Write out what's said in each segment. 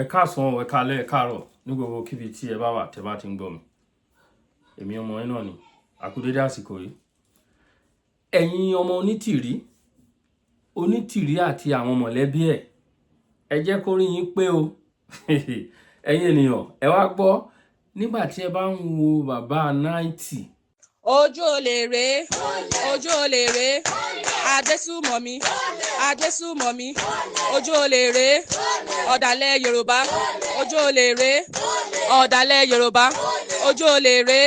Ẹ káàsán, ẹ káalẹ́, ẹ káàárọ̀ ní gbogbo kíbi tí ẹ bá wà tẹ́ bá ti ń gbọ́ mi. Èmi ọmọ yín náà ni. A kú dédé àsìkò yìí. Ẹ̀yin ọmọ Onítìrí, Onítìrí àti àwọn mọ̀lẹ́bí ẹ̀, ẹ jẹ́ kó rí yín pé o. Ẹ̀yin ènìyàn, ẹ wá gbọ́ nígbà tí ẹ bá ń wo bàbá 90. Ojú olè rèé, ojú olè rèé, agbésùmọ̀mí, agbésùmọ̀mí, ojú olè rèé, ọ̀dàlẹ̀ Yorùbá, ojú olè rèé, ọ̀dàlẹ̀ Yorùbá, ojú olè rèé,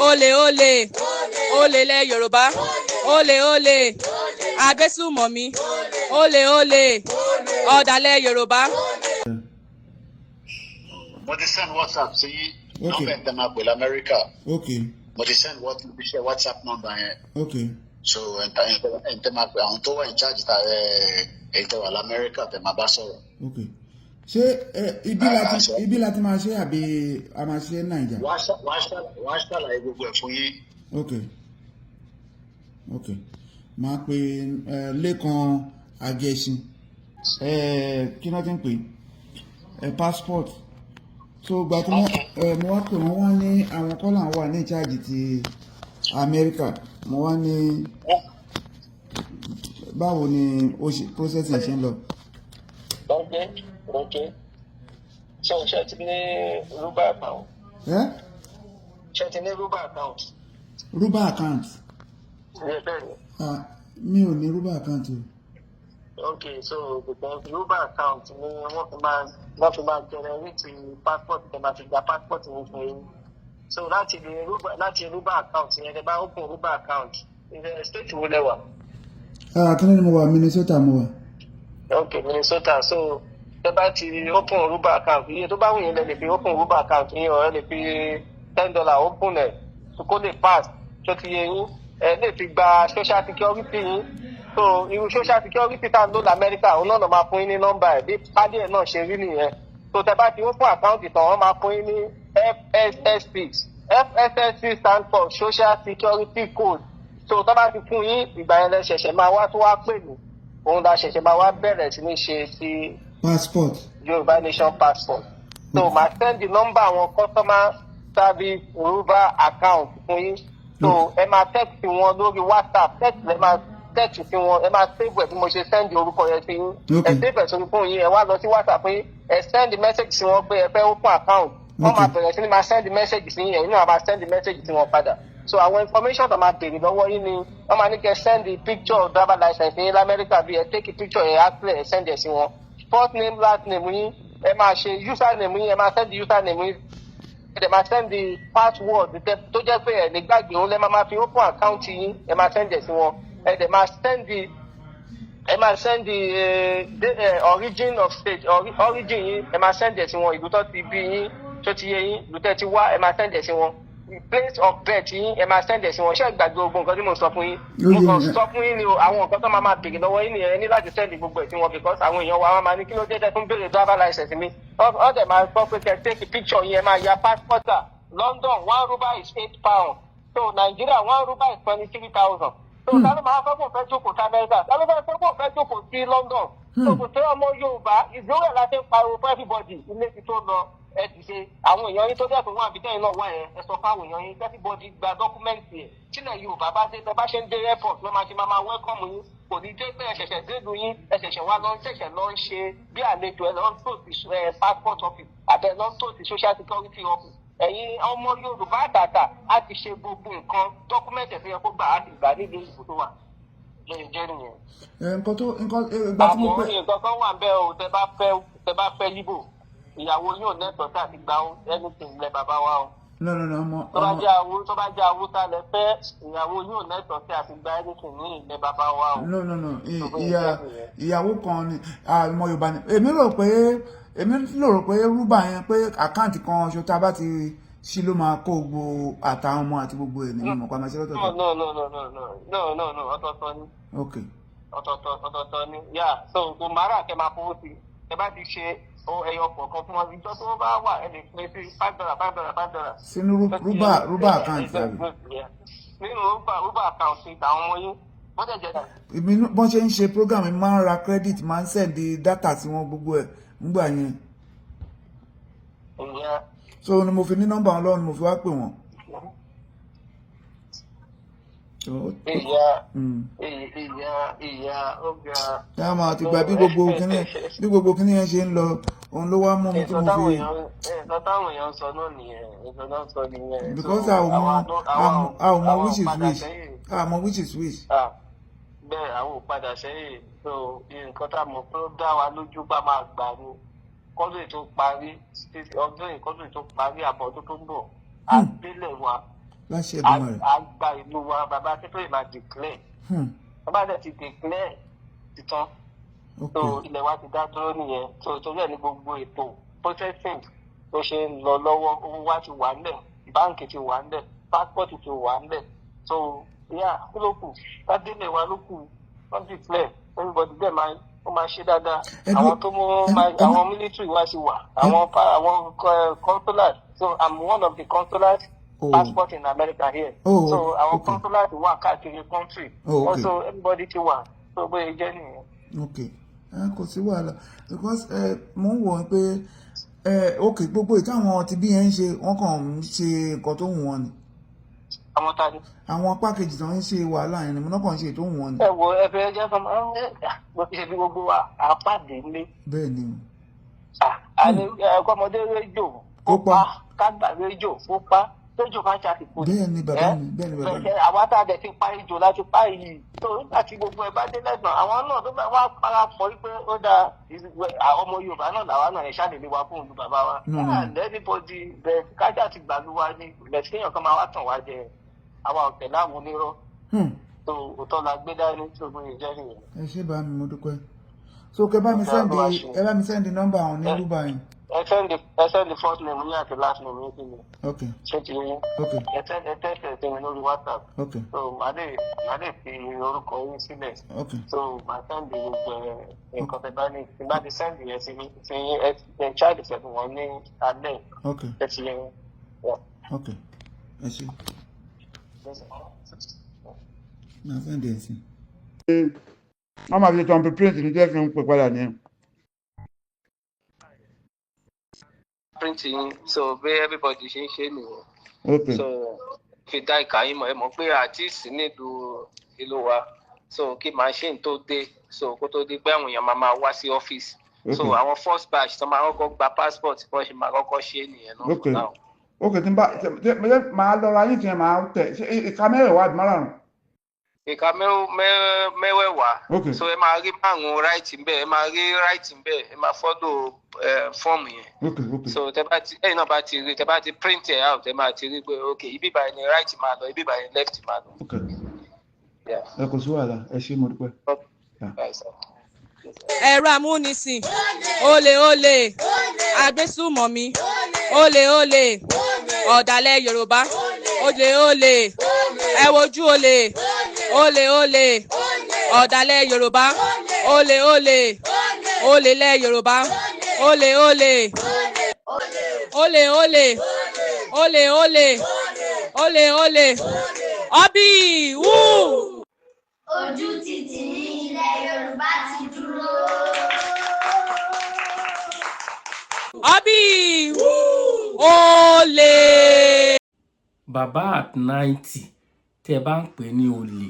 olè olè olè lẹ̀ Yorùbá, olè olè, agbésùmọ̀mí, olè olè, ọ̀dàlẹ̀ Yorùbá. Mo ti send WhatsApp sí nọ́mbà ẹ̀ tẹ́ máa pè lamẹ́ríkà. Mo ti send WhatsApp number yẹn. So ẹ̀ tẹ́ máa pè, àwọn tó wà in charge ta ẹ̀ ẹ̀ tẹ́ wà lamẹ́ríkà tẹ́ máa bá sọ̀rọ̀. Ok, ṣé ibi láti máa ṣe àbí a máa ṣe Naija? Wọ́n á ṣàlàyé gbogbo ẹ̀ fún yín. Ok, máa pe Lẹ́kan Agẹṣin. Kí náà ti ń pè passport? So gba tí mo wá pè wọ́n, wá ní àwọn kọ́ làwọn wà ní charge ti Amẹ́ríkà. Mo wá ní báwo ni ó ṣe processing ṣe ń lọ. Ok, so ṣe ti ní Ruba account? Ẹ? Ṣe ti ní Ruba account? Ruba account? Yeah, bẹ́ẹ̀ ni. Ah, mi ò ní Ruba account o. Ok, so because Ruba account ni wọ́n fi máa generate passport tẹ́ máa fi gba passport ní fún yín. So láti lè Ruba, láti Ruba account yẹn, tẹ́ bá open Ruba account, state wo lẹ wà? Ah, kí ni mo wà? Minnesota mo wà. Ok, Minnesota. So tẹ́ bá ti open Ruba account, iye tó bá wù yín lẹ lè fi open Ruba account yín o. Ẹ lè fi $10 open ẹ̀ kó lè pass. Tó ti yé yín? Ẹ lè fi gba social security yín. So irú social security tá à ń lò lamẹ́ríkà, òun náà máa fún yín ní nọ́mbà ẹ̀. Bí pálí ẹ̀ náà ṣe rí nìyẹn. So tẹ́ bá ti open account tán, wọ́n máa fún yín ní FSSC. FSSC stand for social security code. So tó bá ti fún yín, ìgbà yẹn lẹ ṣẹ̀ṣẹ̀ máa wá tó wá pè mí, òun la ṣẹ̀ṣẹ̀ máa wá bẹ̀rẹ̀ sí ní ṣe sí passport. Yorùbá Nation passport. So màá send the number àwọn customer service Ruba account fún yín. So ẹ máa text wọn lórí WhatsApp. Text lẹ máa text sí wọn. Ẹ máa save ẹ bí mo ṣe send orúkọ yẹn sí yín. Ẹ save ẹ sórí fóònù yín. Ẹ wá lọ sí WhatsApp yín, ẹ send message sí wọn pé ẹ fẹ́ open account. Wọ́n máa bẹ̀rẹ̀ sí ní máa send message sí yín, ẹ̀yin náà máa send message sí wọn padà. So àwọn information tó máa béèrè lọ́wọ́ yín ni wọ́n máa ní kẹ́ send the picture driver license yín lamẹ́ríkà. Bí ẹ take picture yẹn, á clear, ẹ send ẹ sí wọn. First name, last name yín, ẹ máa ṣe username yín, ẹ máa send username yín, ẹ dẹ̀ máa send the password tó jẹ́ pé ẹ ní gbàgbé, òun lẹ́ máa fi open account yín. Ẹ máa send ẹ̀ sí wọn. Ẹ dẹ̀ máa send the ẹ máa send the origin of state, origin yín, ẹ máa send ẹ̀ sí wọn, ìlú tó ti bí yín. Tó ti yé yín? Ìlú tẹ́ ti wá, ẹ máa send ẹ̀ sí wọn. Place of birth yín, ẹ máa send ẹ̀ sí wọn. Ṣé ẹ gbàgbé gbogbo nǹkan tí mo sọ fún yín? Ó Mo yé kàn mi. sọ fún yín ni o. Àwọn nǹkan tó máa máa béèrè lọ́wọ́ yín nìyẹn. Ẹ ní láti send gbogbo ẹ̀ sí wọn, because àwọn èèyàn wa, wọ́n máa ní kí ló dé tẹ́ tún béèrè driver license mi. Wọ́n dẹ̀ máa gbọ́ pé kẹ́ take picture yín, ẹ máa ya passport. London, one ruba is £8. So Nigeria, one ruba is 23,000. So ta ló máa fẹ́ kó fẹ́ jókòó sí Amẹ́ríkà? Ta ló fẹ́ kó fẹ́ jókòó sí London? So kò sí ọmọ Yorùbá ìdúró láti ń pariwo fún everybody. Ilé ti tó lọ, ẹ ti ṣe àwọn èèyàn yín tó dẹ́kun wọn àbí tẹ́yìn náà wà yẹn, ẹ sọ fáwọn èèyàn yín, everybody gba document ẹ̀. Tílẹ̀ Yorùbá bá dé, tẹ bá ṣe ń dé airport ló máa ṣe máa welcome yín. Kò ní jẹ́ pé ẹ ṣẹ̀ṣẹ̀ délu yín, ẹ ṣẹ̀ṣẹ̀ wá lọ, ṣẹ̀ṣẹ̀ lọ ń ṣe bí àlejò, ẹ lọ ń tò sí passport office àbẹ lọ ń tò sí social security office. Ẹ̀yin ọmọ Yorùbá àtàtà, á ti ṣe gbogbo nǹkan, document ẹ̀ tó yẹ kó gbà á ti gbà nílùú ìbò tó wà lóye jẹ́ nìyẹn. Ẹ, nǹkan tó nǹkan ìgbà tí mo Àmọ́ pẹ́ nǹkan kan wà bẹ́ẹ̀ o. Tẹ bá fẹ́ yíbò, ìyàwó yóò lẹ́tọ̀ọ́ sí àti gba anything lẹ bàbá wa o. No, no, no, ọmọ Tó bá ọmọ jẹ́ awo, tó bá jẹ́ Awúsá lẹ fẹ́, ìyàwó yóò lẹ́tọ̀ọ́ sí àti gba anything ní ilẹ̀ bàbá wa o. No, no, no. Tó bóyá ìyá jẹ́ nìyẹn. Ìyàwó kan ni. Ah, ọmọ Yorùbá ni. Èmi rò pé rúbà yẹn, pé account kan ṣo tá a bá ti ṣí ló máa kó gbogbo àtàwọn ọmọ àti gbogbo ẹ̀ nínú mọ̀pá máa ṣe No. lọ́tọ̀ọ̀tọ̀. No, no, no, no, no, no, no, no, ọ̀tọ̀ọ̀tọ̀ ni. Ọ̀tọ̀ọ̀tọ̀, ọ̀tọ̀ọ̀tọ̀ ni. Yà so kò máa rà kẹ́ máa fowó sí. Ẹ bá ti ṣe ẹyọ kọ̀ọ̀kan fún wọn, ìjọ tó bá wà, ẹ lè pín sí $5, $5, $5. Sínú Ruba account tàbí? Nínú Ruba account àwọn ọmọ yín, bó dẹ̀ jẹ́. Èmi bọ́n ṣe ń ṣe program mi, máa ń ra credit, máa ń send data tí wọ́n gbogbo ẹ̀ ńgbà yẹn. So ni mo fi ní nọ́mbà wọn lọ́wọ́ ni mo fi wá pè wọ́n. So, Ìyá, ìyá, ìyá, ó ga. Tá a máa ti gba bí gbogbo kíní yẹn ṣe ń lọ, òun ló wá mú mi tí Nǹkan mo táwọn fi èèyàn nǹkan táwọn èèyàn ń sọ náà nìyẹn, nǹkan náà ń sọ nìyẹn. Because So, a ò mọ a ò mọ àwa ò which is padà which. sẹ́yìn. A mọ which is which. Ah, bẹ́ẹ̀, àwọn ò padà sẹ́yìn. So nǹkan tá a mọ̀ pé ó dá wa lójú bá máa gbà ni kọ́dún yìí tó parí, títí ọdún yìí, kọ́dún yìí tó parí, àbọ̀ ọdún tó ń bọ̀, àgbélẹ̀ wa. Láṣẹ Èdùmàrè. Á gba ìlú wa. Bàbá Akíntóyè máa declare. Bàbá dẹ̀ ti declare títán. So ilẹ̀ wa ti dá dúró nìyẹn. So torí ẹ̀ ní gbogbo ètò processing tó ṣe ń lọ lọ́wọ́. Owó wa ti wà ńlẹ̀, báǹkì ti wà ńlẹ̀, passport ti wà ńlẹ̀. So yeah, kí ló kù? Ládélé wa ló kù. Wọ́n declare, everybody dẹ̀ máa, ó máa ṣe dáadáa. Àwọn tó mú àwọn military wa ti wà, àwọn consulate. So I'm one of the consulate passport in America here. So àwọn consulate wà káàkiri country. Also everybody ti wà. So bóyá jẹ́ nìyẹn. Ok, ẹ kò sí wàhálà, because ẹ mo ń wò ó pé ẹ ok, gbogbo ìtàwọn ti bí yẹn ń ṣe, wọ́n kàn ń ṣe nǹkan tó wù wọ́n ni. Àwọn ta ni? Àwọn apá kejì tó ń ṣe wàhálà yẹn ni mo náà kàn ń ṣe tó wù wọ́n ni. Ẹ wo, ẹ fẹ́ jẹ́ fún ẹ, bó ti ṣe bí gbogbo wa àpàdé nílé. Bẹ́ẹ̀ ni o. Àní ọmọdé rédíò Kó pa. Kágbà rédíò kó pa, rédíò máa ń ṣàtìkù. Bẹ́ẹ̀ ni bàbá mi, bẹ́ẹ̀ ni bàbá mi. Àwa tá a dẹ̀ ti pa ejò láti pa yìí tó, nígbà tí gbogbo ẹ bá dé lẹ́gbọ̀n, àwọn náà tó bá wá parapọ̀ wípé ó dáa, àwọn ọmọ Yorùbá náà làwa náà, ẹ̀ ṣáà lè wá fún ìlú bàbá wa. No, no, no. And anybody bẹ́ẹ̀ kájà ti gbàlú wa ní bẹ́ẹ̀, kéèyàn kan máa wá tàn wá jẹ, àwa ọ̀tẹ̀ láwọn onírọ́. Tó òótọ́ la gbé dání tó, bóyá jẹ́ nìyẹn. Ẹ ṣé bá mi, mo dúpẹ́. So kẹ bá mi Ọ̀gá send ló wá ṣe. ẹ bá mi send nọ́mbà àwọn ní rúbà yẹn. Ẹ send first name yín àti last name yín sí mi. Ok. Ṣé ti yín? Ok. Ẹ text ẹ sí mi lórí WhatsApp. Ok. So màá lè fi orúkọ yín sílẹ̀. Ok. So màá send gbogbo ẹ nǹkan tẹ bá ní, tí bá ti send yẹn sí mi sí yín, ẹ ẹ chat pẹ̀lú wọn ní alẹ́. Ok. Ṣé ti yín? Yeah. Ok, ẹ ṣé, máa send ẹ sí. Wọ́n máa fi ṣe thumbprint print ní tẹ́ fi ń pè padà ní. Print yín, so bí everybody ṣe ń ṣe nìyẹn. Ok. So fi dá ìka yín mọ̀. Ẹ mọ̀ pé artist nílùú ìlú wa, so kí machine tó dé, so kó tó di pé àwọn èèyàn máa wá sí ọ́fíìsì, so àwọn first batch tó máa kọ́kọ́ gba passport, wọ́n ṣe máa kọ́kọ́ ṣe nìyẹn náà for now. Ok, tí n bá tí máa lọ ra yín, tí máa tẹ̀ ṣé ìka mẹ́rẹ̀ẹ̀wá àbí márùn-ún? Ìka mẹ́wẹ̀ẹ̀wá. Ok. So ẹ máa rí márùn-ún right ńbẹ̀, ẹ máa rí right ńbẹ̀, ẹ máa follow fọ́ọ̀mù yẹn. Ok. So tẹ bá ti, ẹ̀yin náà bá ti rí, tẹ bá ti print ẹ out, ẹ máa ti rí pé ok, ibi báyìí ni right máa lọ, ibi báyìí ni left máa lọ. Ok. Yeah. Ẹ kò sí wàhálà, ẹ ṣé, mo dúpẹ́. Yeah. Bye, sir. Ẹ̀rọ amúnisìn, olè, olè, agbésùmọ̀mí, olè, olè, ọ̀dàlẹ̀ Yorùbá, olè, olè, ẹ wojú olè, olè, olè, ọ̀dàlẹ̀ Yorùbá, olè, olè, olè lẹ̀ Yorùbá, olè, olè, olè, olè, olè, olè, olè, olè, ọbí wú. Ojú títì ní ilẹ̀ Yorùbá ti dúró. Ọbí olè. Bàbá at 90, tẹ bá ń pè ní olè,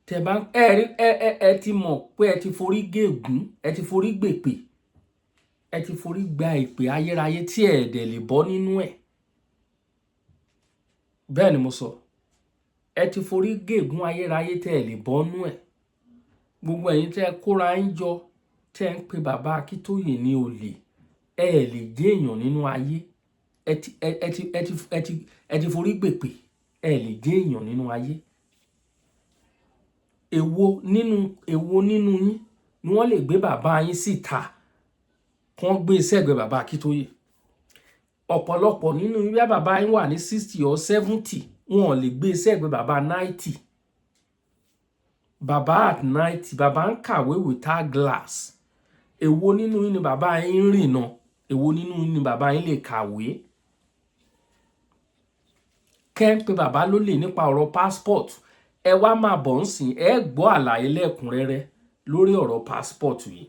tẹ bá ń ẹ rí ẹ ẹ ẹ ti mọ̀ pé ẹ ti forí gégùn, ẹ ti forí gbèpè, ẹ ti forí gba ìpè ayérayé tí ẹ dẹ̀ lè bọ́ nínú ẹ̀. Bẹ́ẹ̀ ni mo sọ, ẹ ti forí gégùn ayérayé tẹ́ ẹ lè bọ́ nínú ẹ̀. Gbogbo ẹ̀yin tẹ́ ẹ kóra ń jọ, tẹ́ ẹ ń pe bàbá Akíntóyè ní olè, ẹ ẹ lè jẹ́ èèyàn nínú ayé. Ẹ ti ẹ ẹ ti ẹ ti ẹ ti ẹ ti forí gbèpè, ẹ lè jẹ́ èèyàn nínú ayé. Èwo nínú yín ni wọ́n lè gbé bàbá yín síta, kí wọ́n gbé sẹ́gbẹ̀ẹ́ bàbá Akíntóyè? Ọ̀pọ̀lọpọ̀ nínú yín, bí bàbá yín wà ní 60 or 70, wọn ò lè gbé sẹ́gbẹ̀ẹ́ bàbá 90. Bàbá at 90, bàbá ń kàwé without glass. Èwo nínú yín ni bàbá yín ń rìnà? Èwo nínú yín ni bàbá yín lè kàwé? Kẹ́ ń pe bàbá lólè nípa ọ̀rọ̀ passport, ẹ wá máa bọ̀ ń sìn, ẹ gbọ́ àlàyé lẹ́kùnrẹ́rẹ́ lórí ọ̀rọ̀ passport yìí,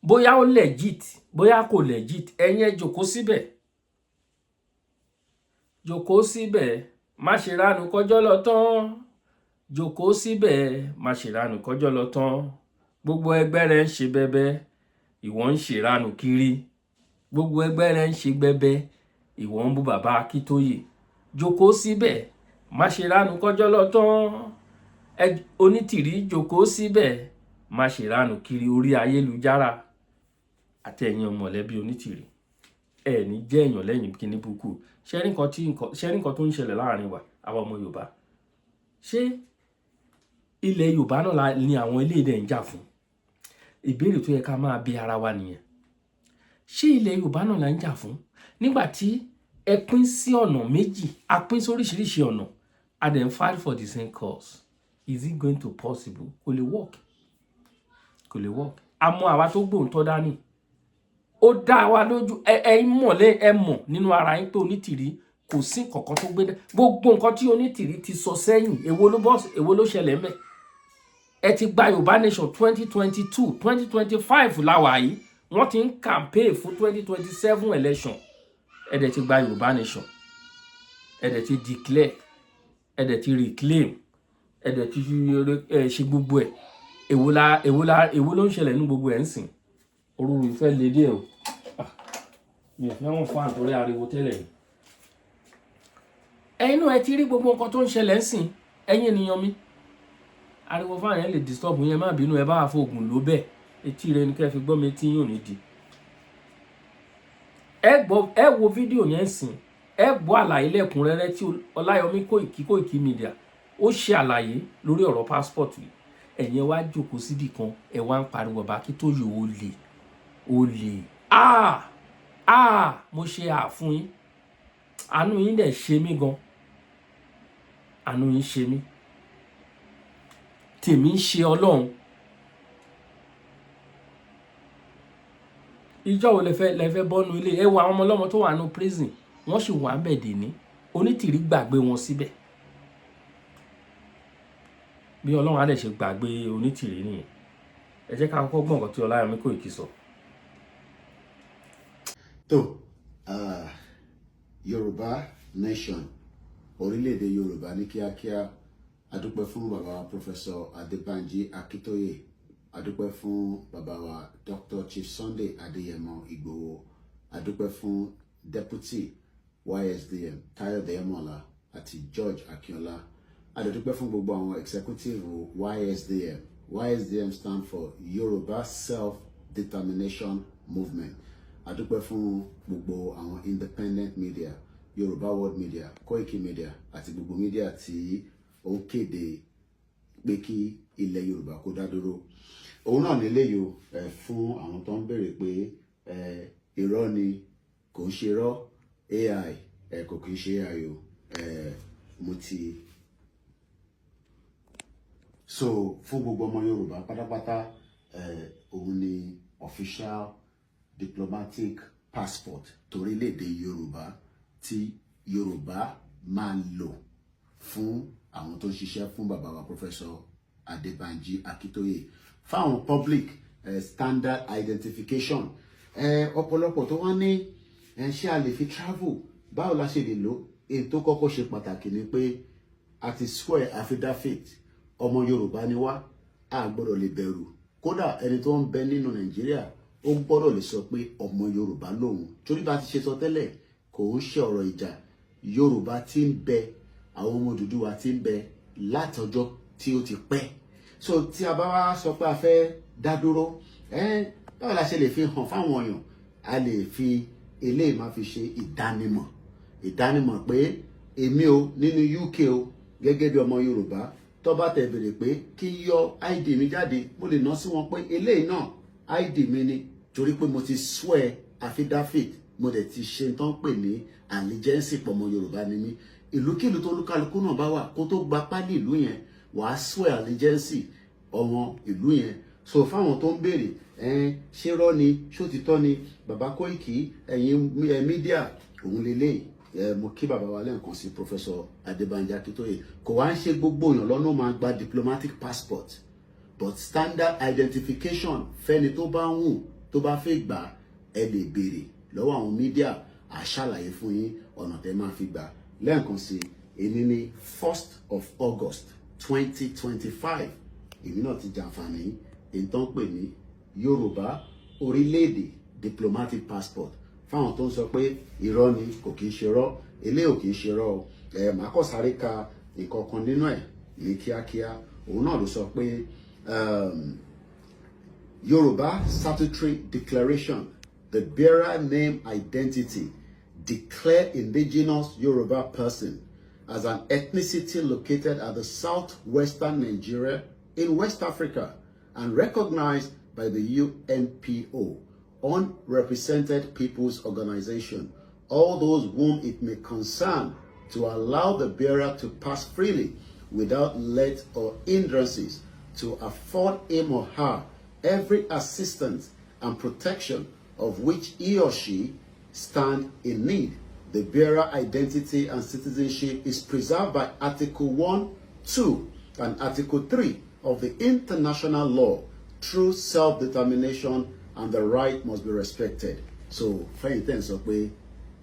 bóyá ó legit, bóyá kò legit. Ẹ̀yin ẹ jòkó síbẹ̀. Jòkó síbẹ̀, má ṣe ránu kọjọ́ lọ tán. Jòkó síbẹ̀, má ṣe ránu kọjọ́ lọ tán. Gbogbo ẹgbẹ́ rẹ̀ ń ṣe bẹbẹ, ìwọ ń ṣèrànù kiri. Gbogbo ẹgbẹ́ rẹ̀ ń ṣe gbẹbẹ, ìwọ ń bú bàbá Akíntóyè. Jòkó síbẹ̀, má ṣe ránu kọjọ́ lọ tán. Onítìrí, jòkó síbẹ̀, má ṣe ránu kiri orí ayélujára. Àti ẹ̀yin mọ̀lẹ́bí Onítìrí, ẹ ní jẹ́ èèyàn lẹ́yìn kíní burúkú. Ṣé rí nǹkan tí nǹkan, ṣé rí nǹkan tó ń ṣẹlẹ̀ láàrin wa, àwa ọmọ Yorùbá? Ṣé ilẹ̀ Yorùbá náà ni àwọn eléyìí dẹ̀ ń jà fún? Ìbéèrè tó yẹ ká máa bi ara wa nìyẹn. Ṣé ilẹ̀ Yorùbá náà la ń jà fún? Nígbà tí ẹ pín sí ọ̀nà méjì, a pín sí oríṣiríṣi ọ̀nà, a dẹ̀ ń fight for the same cause, is it going to possible? Kò lè work, kò lè work. Àmọ́ àwa tó gbóǹtọ́ dání, ó dá wa lójú. Ẹ ẹ mọ̀ lé, ẹ mọ̀ nínú ara yín pé Onítìrí kò sí kankan tó gbé dá. Gbogbo nǹkan tí Onítìrí ti sọ sẹ́yìn, èwo ló bọ́, èwo ló ṣẹlẹ̀ ńbẹ̀? Ẹ ti gba Yorùbá Nation 2022, 2025 láwà yìí. Wọ́n ti ń campaign fún 2027 election. Ẹ dẹ̀ ti gba Yorùbá Nation, ẹ dẹ̀ ti declare, ẹ dẹ̀ ti reclaim, ẹ dẹ̀ ti ṣe gbogbo ẹ̀. Èwo la èwo ló ń ṣẹlẹ̀ nínú gbogbo ẹ̀ ń sìn? Orúurú ìfẹ́ le díẹ̀ o. Ah, mi ò fẹ́ wọn fún àtòrí ariwo tẹ́lẹ̀ ni. Ẹ̀yin náà, ẹ ti rí gbogbo nǹkan tó ń ṣẹlẹ̀ ń sìn. Ẹ̀yin ènìyàn mi, ariwo fáwọn yẹn lè disturb yẹn, má bínú. Ẹ bá wà fóògùn ló bẹ́ẹ̀, etí rẹ ni kẹ́ fi gbọ́ mi, etí yóò ní di. Ẹ gbọ́, ẹ wo fídíò yẹn sìn, ẹ gbọ́ àlàyé lẹ́kùnrẹ́rẹ́ tí Ọláyọmí Kóìkí, Kóìkí Media, ó ṣe àlàyé lórí ọ̀rọ̀ passport yìí. Ẹ̀yin wá jókòó síbì kan, ẹ wá ń pariwo bàbá Akíntóyè olè, olè. Ah ah, mo ṣe àfún yín, àánú yín dẹ̀ ṣe mí gan. Àánú yín ṣe mí, tèmi ń ṣe Ọlọ́run. Ìjọ wo lẹ fẹ́ bọ́nu ilé? Ẹ wo àwọn ọmọ ọlọ́mọ tó wà nínú prison, wọ́n sì wà ń bẹ̀ dè ní. Onítìrí gbàgbé wọn síbẹ̀. Bí Ọlọ́run á dẹ̀ ṣe gbàgbé Onítìrí nìyẹn. Ẹ jẹ́ ká kọ́kọ́ gbọ́ nǹkan tí Ọláyọmí Kóìkí sọ. Tó Yorùbá Nation, orílẹ̀-èdè Yorùbá ní kíákíá. Adúpẹ́ fún bàbá wa Professor Adébánjí Akíntóyè, adúpẹ́ fún bàbá wa Dr. Chief Sunday Adéyẹmọ Ìgbòho, adúpẹ́ fún Deputy YSDM Káyọ̀dé Ẹmọ̀lá àti George Akínọlá. Adúpẹ́ fún gbogbo àwọn executive YSDM. YSDM stand for Yorùbá Self-Determination Movement. Adúpẹ́ fún gbogbo àwọn independent media, Yorùbá World Media, Koiki Media àti gbogbo media tí ó ń kéde pé kí ilẹ̀ Yorùbá kó dá dúró. Òun náà nílé yìí o. Ẹ fún àwọn tó ń béèrè pé ẹ irọ́ ni, kò ń ṣe irọ́, AI ẹ kò kì í ṣe AI o. Ẹ mo ti so fún gbogbo ọmọ Yorùbá pátápátá, ẹ òun ni official diplomatic passport torílẹ̀-èdè Yorùbá tí Yorùbá máa lò fún àwọn tó ń ṣiṣẹ́ fún bàbá wa Professor Adébánjí Akíntóyè, fáwọn public, standard identification. Ọ̀pọ̀lọpọ̀ tó wá ní ṣé a lè fi travel, báwo la ṣe lè lò? Èyí tó kọ́kọ́ ṣe pàtàkì ni pé a ti swear affidavit, ọmọ Yorùbá ni wá, a gbọ́dọ̀ lè bẹ̀rù. Kódà ẹni tó ń bẹ nínú Nàìjíríà, ó gbọ́dọ̀ lè sọ pé ọmọ Yorùbá lòun, torí bá ti ṣe sọ tẹ́lẹ̀, kò ń ṣe ọ̀rọ̀ ìjà. Yorùbá ti ń bẹ, àwọn ọmọ Odùduwà ti ń bẹ látọjọ́ tí ó ti pẹ́. So tí a bá wá sọ pé a fẹ́ dá dúró, ẹ báwo la ṣe lè fi hàn fáwọn èèyàn? A lè fi eléyìí máa fi ṣe ìdánimọ̀, ìdánimọ̀ pé èmi o nínú UK o, gẹ́gẹ́ bí ọmọ Yorùbá, tó bá tẹ̀ bèrè pé kí n yọ ID mi jáde, mo lè ná sí wọn pé eléyìí náà ID mi ni, torí pé mo ti swear affidavit, mo dẹ̀ ti ṣe tán pè ní allegiance pọ̀, ọmọ Yorùbá ni mí. Ìlúkìlú tó olúkálukú náà bá wà, kó tó gba pálí ìlú yẹn, wàá swear allegiance ọmọ ìlú yẹn. So fáwọn tó ń béèrè, ẹn ṣé rọ́ ni, ṣó ti tọ́ ni, bàbá Kóìkì, ẹ̀yin media, òun lélẹ́yìí. Ẹ mo kí bàbá wa lẹ́ẹ̀kan sí, Professor Adébánjí Akíntóyè. Kò wá ń ṣe gbogbo èèyàn lọ́nà máa gba diplomatic passport, but standard identification fẹ́ni tó bá wù, tó bá fẹ́ gbà, ẹ lè béèrè lọ́wọ́ àwọn media, àṣàlàyé fún yín ọ̀nà tẹ́ máa fi gbà. Lẹ́ẹ̀kan sí, èní ní 1st of August 2025. Èmi náà ti jàǹfààní èyí tó ń pè ní Yorùbá orílẹ̀-èdè diplomatic passport. Fáwọn tó ń sọ pé irọ́ ni, kò kì í ṣe rọ́, eléyìí ò kì í ṣe rọ́ o. Ẹ màá kọ́ sáré ka nǹkan kan nínú ẹ̀ ní kíákíá. Òun náà ló sọ pé Yorùbá statutory declaration, the bearer name identity, declare indigenous Yoruba person as an ethnicity located at the southwestern Nigeria in West Africa and recognized by the UNPO, Unrepresented Peoples Organization, all those whom it may concern, to allow the bearer to pass freely without let or hindrances, to afford him or her every assistance and protection of which he or she stand in need. The bearer identity and citizenship is preserved by Article 1, 2, and Article 3 of the international law through self-determination, and the right must be respected. So, fẹ́yìn tẹ́ ń sọ pé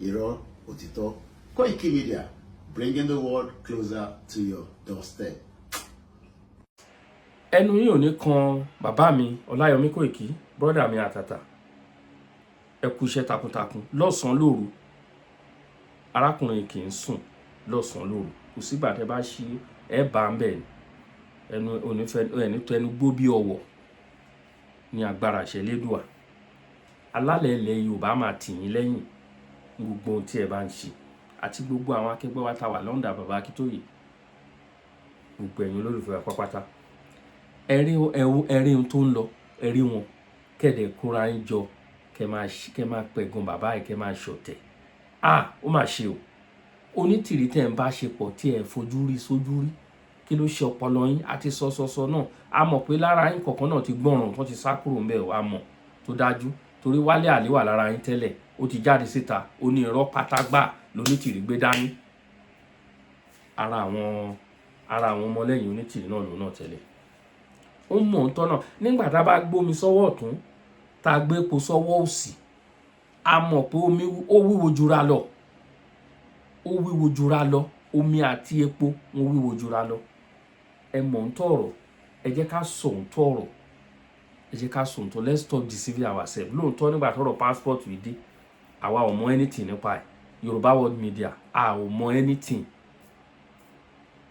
irọ́, òtítọ́. Koiki Media, bringing the world closer to your doorstep. Ẹnu yìí ò ní kan bàbá mi Ọláyọmí Kòìkí, brother mi àtàtà. Ẹ kú iṣẹ́ takuntakun lọ́sàn-án lóru. Arákùnrin kì í sùn lọ́sàn-án lóru. Kò sígbà tẹ́ bá ṣí ẹ bá ń bẹ̀ ni ẹnu onífẹ́ ẹni tó ẹnu gbó bí ọwọ́ ní agbára ìṣẹ̀lẹ́dùà. Alálẹ̀ ilẹ̀ Yorùbá máa tì yín lẹ́yìn ní gbogbo ohun tí ẹ bá ń ṣe, àti gbogbo àwọn akẹgbẹ́ wa tá wà lọ́ndà bàbá Akíntóyè, gbogbo ẹ̀yin olólùfẹ́ wa pápátá. Ẹ rí ohun tó ń lọ, ẹ rí wọn kẹ̀dẹ̀ kóra yín jọ, kẹ́ máa pẹ̀gàn bàbá yìí, kẹ́ máa ṣọ̀tẹ̀. Ah, ó mà ṣe o. Onítìrí tẹ̀ ń bá ṣe pọ̀ tí ẹ fojú rí sójú rí, kí ló ṣe ọpọlọ yín? Àti sọsọsọ náà, a mọ̀ pé lára yín kọ̀ọ̀kan náà ti gbọ́ràn tó ti sá kúrò ńbẹ̀ o. A mọ̀ tó dájú, torí Wálé Àlè wà lára yín tẹ́lẹ̀, ó ti jáde síta, ó ní irọ́ pátágbà lónítìrí gbé dání. Ara àwọn ọmọlẹ́yìn Onítìrí náà lòun náà tẹ́lẹ̀. Ó mọ̀ ń tọ́nà nígbà tá a bá gbómi sọ́wọ́ ọ̀tún, tá a gbé epo sọ́wọ́ òsì, a mọ̀ pé omi ó wúwo jura lọ, ó wúwo jura lọ. Omi àti epo, wọn wúwo jura lọ. Ẹ mọ̀ ń tọ̀rọ̀. Ẹ jẹ́ ká sọ ń tọ̀rọ̀, ẹ jẹ́ ká sọ ń tọ̀. Let's stop deceiving ourselves. Lóòótọ́, nígbà tọ́rọ̀ passport yìí dé, àwa ò mọ anything nípa ẹ̀. Yorùbá World Media, a ò mọ anything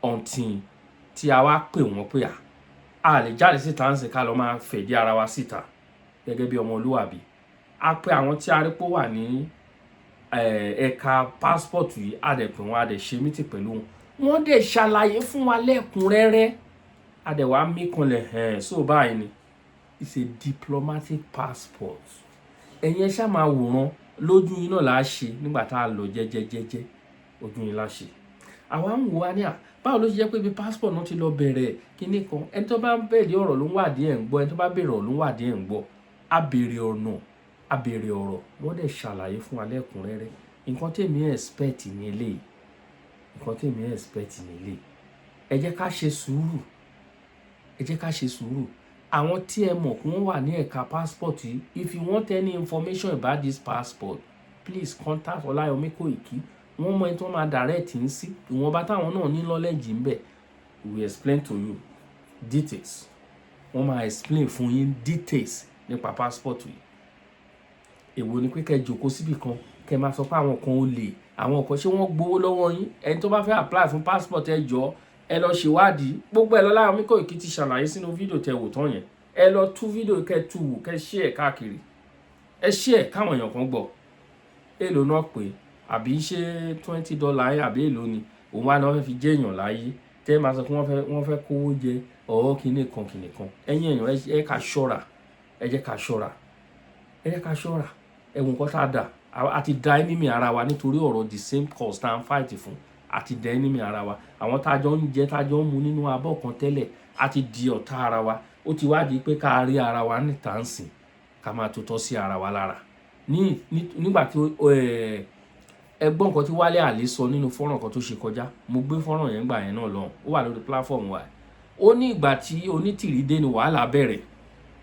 until tí a wá pè wọ́n pé a lè jáde síta ń sìn ká lọ máa fẹ̀dí ara wa síta gẹ́gẹ́ bí ọmọlúwàbí. A pè àwọn tí a rí pé ó wà ní ẹ̀ka passport yìí, a dẹ̀ pè wọ́n, a dẹ̀ ṣe meeting pẹ̀lú wọn, wọ́n dẹ̀ ṣàlàyé fún wa lẹ́kùnrẹ́rẹ́. A dẹ̀ wá mí kanlẹ̀ ẹ̀ so báyìí ni, it's a diplomatic passport. Ẹ̀yin ẹ ṣáà máa wòran, lójú yín náà là á ṣe. Nígbà tá a lọ jẹ́jẹ́jẹ́jẹ́, ojú yín là á ṣe. Àwa ń wò wá ní à, báwo ló ṣe jẹ́ pé ibi passport náà ti lọ bẹ̀rẹ̀ kinní kan? Ẹni tó bá ń bẹ̀rẹ̀ ọ̀rọ̀ ló ń wádìí ẹ̀ ń gbọ́. Ẹni tó bá bẹ̀rẹ̀ ọ̀rọ̀ ló ń wádìí ẹ̀ ń gbọ́. A béèrè ọ̀nà, a béèrè ọ̀rọ̀, wọ́n dẹ̀ ṣàlàyé fún wa lẹ́kùnrẹ́rẹ́. Nǹkan tèmi expect ní eléyìí, nǹkan tèmi expect ní eléyìí. Ẹ jẹ́ ká ṣe sùúrù, ẹ jẹ́ ká ṣe sùúrù. Àwọn tí ẹ mọ̀ kí wọ́n wà ní ẹ̀ka passport yìí, if you want any information about this passport, please contact Ọláyọmí Kòìkí. Wọ́n mọ ẹni tó máa direct ń sí. Ìwọ̀nba táwọn náà ní knowledge ń bẹ̀, we explain to you details. Wọ́n máa explain fún yín details nípa passport yìí. Èwo ni pé kẹ́ jòkó síbì kan, kẹ́ máa sọ pé àwọn kan ò lè, àwọn kan ṣé wọ́n gbowó lọ́wọ́ yín? Ẹni tó bá fẹ́ apply fún passport, ẹ jọ̀ọ́, ẹ lọ ṣèwádìí. Gbogbo ẹ lọ Ọláyọmí Kòìkí ti ṣàlàyé sínú fídíò tẹ́ wò tán yẹn. Ẹ lọ tú fídíò, kẹ́ tú wò, kẹ́ share káàkiri. Ẹ share káwọn èèyàn kan gbọ́. Èlò náà pé àbí ṣé $20 yẹn àbí èlò ni òun wá ní wọ́n fẹ́ fi jẹ́ èèyàn láyé tẹ́ máa sọ pé wọ́n fẹ́ kówó jẹ ọ̀ọ́ kinní kan kinní kan. Ẹ̀yin èèyàn, ẹ ká ṣọ́ra, ẹ jẹ́ ká ṣọ́ra, ẹ jẹ́ ká ṣọ́ra. Ẹ̀wọ̀n kan tá a dà, a ti da enemy ara wa nítorí ọ̀rọ̀ the same cause tá à ń fight fún. A ti da enemy ara wa. Àwọn tá a jọ ń jẹ, tá a jọ ń mu nínú abọ́ kan tẹ́lẹ̀, a ti di ọ̀tá ara wa. Ó ti wá di pé ká rí ara wa níta ń sìn, ká máa tutọ́ sí ara wa lára. Ní nígbà tí ẹ gbọ́ nǹkan tí Wálé Àlè sọ nínú fọ́nrán kan tó ṣe kọjá, mo gbé fọ́nrán yẹn gbà yẹn náà lọ́hùn, ó wà lórí platform wa. Ó ní ìgbà tí Onítìrí dé ni wàhálà bẹ̀rẹ̀.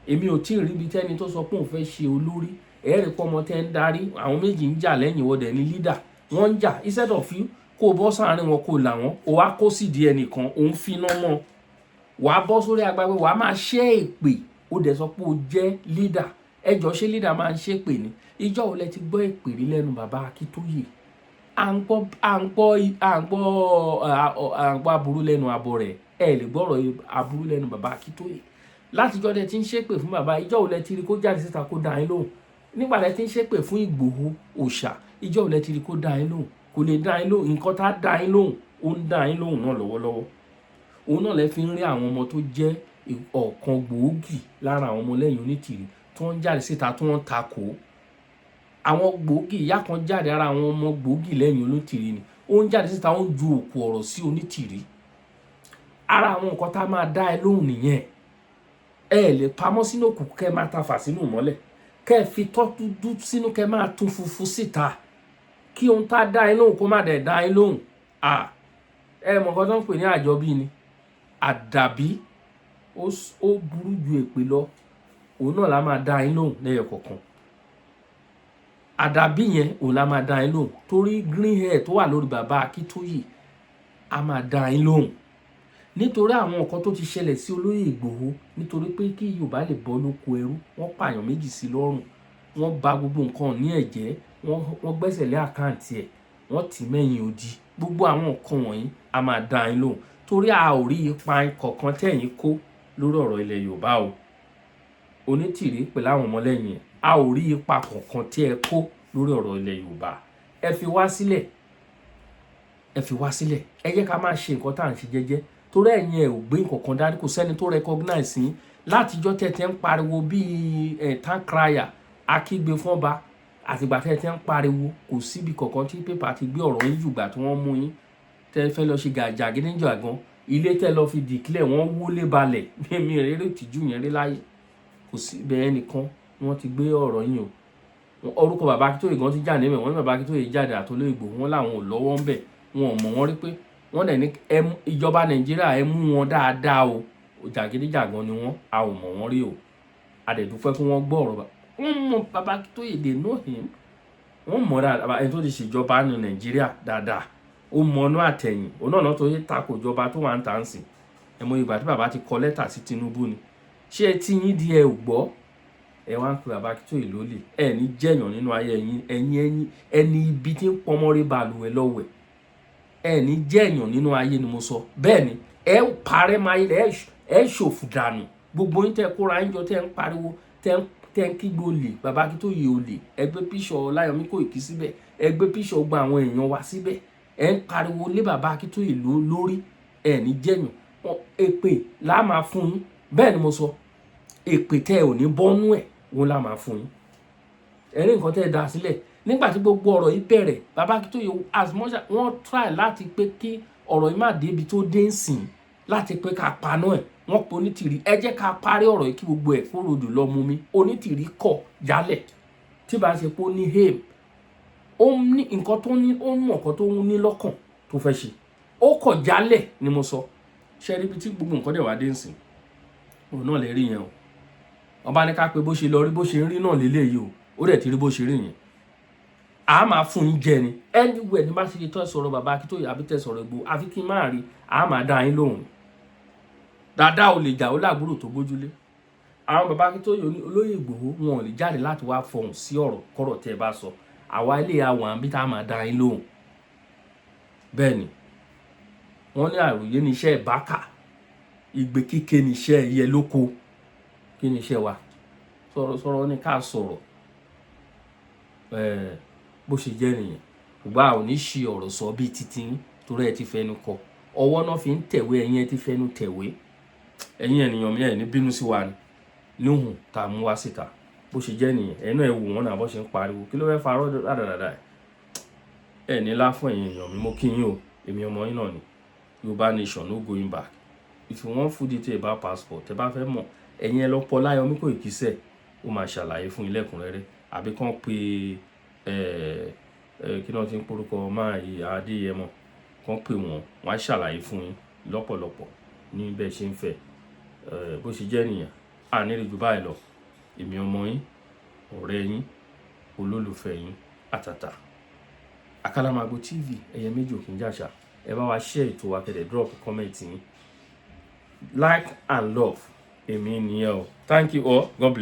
Èmi ò tí ì ríbi tẹ́ni tó sọ pé òun fẹ́ ṣe olórí ẹ̀ẹ́rì pọ́mọ tẹ́ ń darí, àwọn méjì ń jà lẹ́yìn, ìwọ́dẹ̀ ní leader, wọ́n ń jà. Instead of you Kó o bọ́ sáàrin wọn, kó o là wọ́n, o wá kó sídìí ẹnìkan, òun finá mọ́. Wàá bọ́ sórí agbágbé, wàá máa ṣẹ́ èpè. Ó dẹ̀ sọ pé o jẹ́ leader. Ẹjọ́, ṣé leader máa ń ṣépè ni? Ìjọ́ wo lẹ ti gbọ́ èpè rí lẹ́nu bàbá Akíntóyè? À ń gbọ́, à ń gbọ́, à ń gbọ́, à ń gbọ́ aburú lẹ́nu abọ́ rẹ̀. Ẹ lè gbọ́rọ̀ aburú lẹ́nu bàbá Akíntóyè. Látijọ́ tẹ ti ń ṣépè fún bàbá, ìjọ́ wo lẹ ti rí kó jáde síta kó dá yín lóhùn? Nígbà tẹ ti ń ṣépè fún Ìgbòho òòṣà, ìjọ́ wo lẹ ti rí kó dá yín lóhùn? Kò lè dá yín lóhùn. Nǹkan tá dá yín lóhùn, ó ń dá yín lóhùn náà lọ́wọ́lọ́wọ́. Òun náà lẹ fi ń rí àwọn ọmọ tó jẹ́ ọ̀kan gbòógì lára àwọn ọmọlẹ́yìn Onítìrí tó ń jáde síta, tó ń takò àwọn gbòógì. Ìyá kan jáde, ara àwọn ọmọ gbòógì lẹ́yìn Onítìrí ni. Ó ń jáde síta, ó ń ju òkú ọ̀rọ̀ sí Onítìrí. Ara àwọn nǹkan tá a máa dá ẹ lóhùn nìyẹn. Ẹ lè pamọ́ sínú òkùnkùn, kẹ́ ẹ máa ta fà sínú ìmọ́lẹ̀, kẹ́ ẹ fi tọ́ dúdú sínú, kẹ́ ẹ máa tún funfun síta, kí ohun tá a dá ẹ lóhùn kó má dẹ̀ dá ẹ lóhùn. À ẹ mọ̀ nǹkan tó ń pè ní àjọbí ni àdàbí. Ó burú ju èpè lọ. Òun náà la máa dá yín lóhùn lẹ́yọ kọ̀ọ̀kan. Àdàbí yẹn, òun la máa dá yín lóhùn, torí green hair tó wà lórí bàbá Akíntóyè, a máa dá yín lóhùn nítorí àwọn nǹkan tó ti ṣẹlẹ̀ sí olóyè Ìgbòho, nítorí pé kí Yorùbá lè bọ́ lóko ẹrú. Wọ́n pààyàn 2 sí lọ́rùn, wọ́n bà gbogbo nǹkan ní ẹ̀jẹ̀, wọ́n gbẹ́sẹ̀ lé account ẹ̀, wọ́n tì mẹ́yìn odi. Gbogbo àwọn nǹkan wọ̀nyí, a máa dá yín lóhùn, torí a ò rí ipa kọ̀ọ̀kan tẹ̀yìn kó lórí ọ̀rọ̀ ilẹ̀ Yorùbá o. Onítìrí pẹ̀lú àwọn ọmọlẹ́yìn ẹ̀, a ò rí ipa kọ̀ọ̀kan tí ẹ kó lórí ọ̀rọ̀ ilẹ̀ Yorùbá. Ẹ fi wá sílẹ̀, ẹ fi wá sílẹ̀. Ẹ jẹ́ ká máa ṣe nǹkan tá à ń ṣe jẹ́jẹ́, torí ẹ̀yin ẹ̀ ò gbé nǹkan kan dání. Kò sẹ́ni tó recognize yín látijọ́ tẹ̀tẹ̀ ń pariwo bíi ẹ̀ town crier, akígbe fọ́nba. Àtìgbà tẹ̀tẹ̀ ń pariwo, kò síbi kankan tí pépà ti gbé ọ̀rọ̀ yín jùgbà tí wọ́n mú yín tẹ́ fẹ́ lọ ṣe jàgídíjàgan. Ilé tẹ́ lọ fi declare, wọ́n wọlé balẹ̀. Mi réré ìtìjú yẹn rí láyé. Kò sí bẹ́ẹ̀ nìkan wọ́n ti gbé ọ̀rọ̀ yín o. Orúkọ bàbá Akíntóyè gan ti jáde níbẹ̀. Wọ́n ní bàbá Akíntóyè jáde àtolóyè Ìgbòho, wọn làwọn ò lọ́wọ́ ń bẹ̀, wọn ò mọ̀ wọ́n rí, pé wọ́n dẹ̀ ní ìjọba Nàìjíríà, ẹ mú wọn dáadáa o, jàgídíjàgan ni wọ́n, a ò mọ̀ wọ́n rí o. A dẹ̀ dúpẹ́ kí wọ́n gbọ́ ọ̀rọ̀ bá wọ́n mọ̀ bàbá Akíntóyè. They know him, wọ́n mọ̀ dáadáa. Ẹni tó ti ṣèjọba ní Nàìjíríà dáadáa, ó mọ ọ̀nà àtẹ̀yìn òun náà tó yẹ takò ìjọba tó wà ń tà ń sìn. Ẹ mọ ìgbà tí bàbá ti kọ lẹ́tà sí Tinubu ni. Ṣé ẹ tí yín di ẹ ò gbọ́? Ẹ wá ń pe bàbá Akíntóyè lólè. Ẹ ní jẹ̀yàn nínú ayé ẹ̀yin, ẹ̀yin, ẹ̀yin ẹni ibi tí ń pọnmọ́rí balùwẹ̀ lọ́wẹ̀. Ẹ ní jẹ̀yàn nínú ayé ni mo sọ bẹ́ẹ̀ ni. Ẹ parẹ́ máa yẹ, ẹ ṣòfò dànù. Gbogbo yín tẹ́ kóra yín jọ, tẹ́ ń pariwo, tẹ́ ń kígbe olè, bàbá Akíntóyè olè. Ẹ gbé píṣọ Ọláyọmí Kóìkí síbẹ̀, ẹ gbé píṣọ gba àwọn èèyàn wa síbẹ̀, ẹ ń pariwo lé bàbá Akíntóyè lórí. Ẹ ní jẹ̀yàn. Èpè là máa fún yín. Bẹ́ẹ̀ ni mo sọ. Èpè tẹ́ ẹ ò ní bọ́nú ẹ̀, òun là máa fún yín. Ẹ rí nǹkan tẹ́ ẹ dá sílẹ̀ nígbà tí gbogbo ọ̀rọ̀ yìí bẹ̀rẹ̀. Bàbá Akíntóyè, as much as wọ́n try láti pé kí ọ̀rọ̀ yìí má débi tó dé ń sìn, láti pé ká paná ẹ̀, wọ́n pe Onítìrí, ẹ jẹ́ ká parí ọ̀rọ̀ yìí kí gbogbo ẹ̀ kó rodò lọ mú mi. Onítìrí kọ̀ jálẹ̀. Tí bá ṣe pé ó ní aim, ó ní nǹkan tó ní, ó mọ̀ nǹkan tó ní lọ́kàn tó fẹ́ ṣe, ó kọ̀ jálẹ̀ ni mo sọ. Ṣe rí ibi tí gbogbo nǹkan dẹ̀ wá dé ń sìn, òun náà lè rí yẹn o. Ọba ní ká pé bó ṣe lọ rí, bó ṣe ń rí náà lélẹ́yìí o. Ó dẹ̀ ti rí bó ṣe rí yẹn. A máa fún yín jẹ ni. Anywhere ní bá ṣe tọ́ sọ̀rọ̀ bàbá Akíntóyè àbí tẹ́ sọ̀rọ̀ Ìgbòho, àfi kí n máa rí, a máa dá yín lóhùn dáadáa. Ò lè jà, ó láàbúrò tó gbójúlé. Àwọn bàbá Akíntóyè, olóyè Ìgbòho, wọn ò lè jáde láti wá fọhùn sí ọ̀rọ̀ kọ́rọ̀ tẹ́ ẹ bá sọ. Àwa ilé àwọn àbí tá a máa dá yín lóhùn. Bẹ́ẹ̀ ni wọ́n ní àròyé ní iṣẹ́ ìbákà, igbe kíké ní iṣẹ́ ẹyẹ lóko. Kí ni iṣẹ́ wa? Sọ̀rọ̀sọ̀rọ̀ ní ká sọ̀rọ̀. Bó ṣe jẹ́ nìyẹn. Ṣùgbọ́n a ò ní ṣi ọ̀rọ̀ sọ bíi titi yín, torí ẹ ti fẹnu kọ. Ọwọ́ náà fi ń tẹ̀wé, ẹ̀yin ẹ ti fẹnu tẹ̀wé. Ẹ̀yin ènìyàn mi, ẹ̀ ní bínú sí wa ni níhùn tá a mú wá síta. Bó ṣe jẹ́ nìyẹn. Ẹ̀yin náà, ẹ wò wọ́n náà bó ṣe ń pariwo. Kí ló fẹ́ fa rọ́ dáadáa? Ẹ̀ ní lá fún ẹ̀yin èèyàn mi. Mo kí yín o. Èmi ọmọ yín náà ni. Yorùbá nation, no going back. If you want full detail about passport, tẹ́ bá fẹ́ mọ̀, ẹ̀yin ẹ lọ pọ̀ Láyọ̀mí Kóìkí sẹ̀, ó máa ṣàlàyé fún yín lẹ́kùnrẹ́rẹ́. Àbí kàn pé ẹ ẹ kí náà ti ń porúkọ máa yí Adéyẹmọ, kàn pè wọ́n, wọ́n á ṣàlàyé fún yín lọ́pọ̀lọpọ̀ ní bẹ́ẹ̀ ṣe ń fẹ́. Ẹ bó ṣe jẹ́ nìyẹn. A ní rí ju báyìí lọ. Èmi ọmọ yín, ọ̀rẹ́ yín, olólùfẹ́ yín, àtàtà. Àkàlàmàgbò TV, ẹyẹ méjì ò kì í jàṣà. Ẹ bá wa share ètò wa, kẹ́ dẹ̀ drop comment yín, like and love. Èmi nìyẹn o. Thank you all, God bless.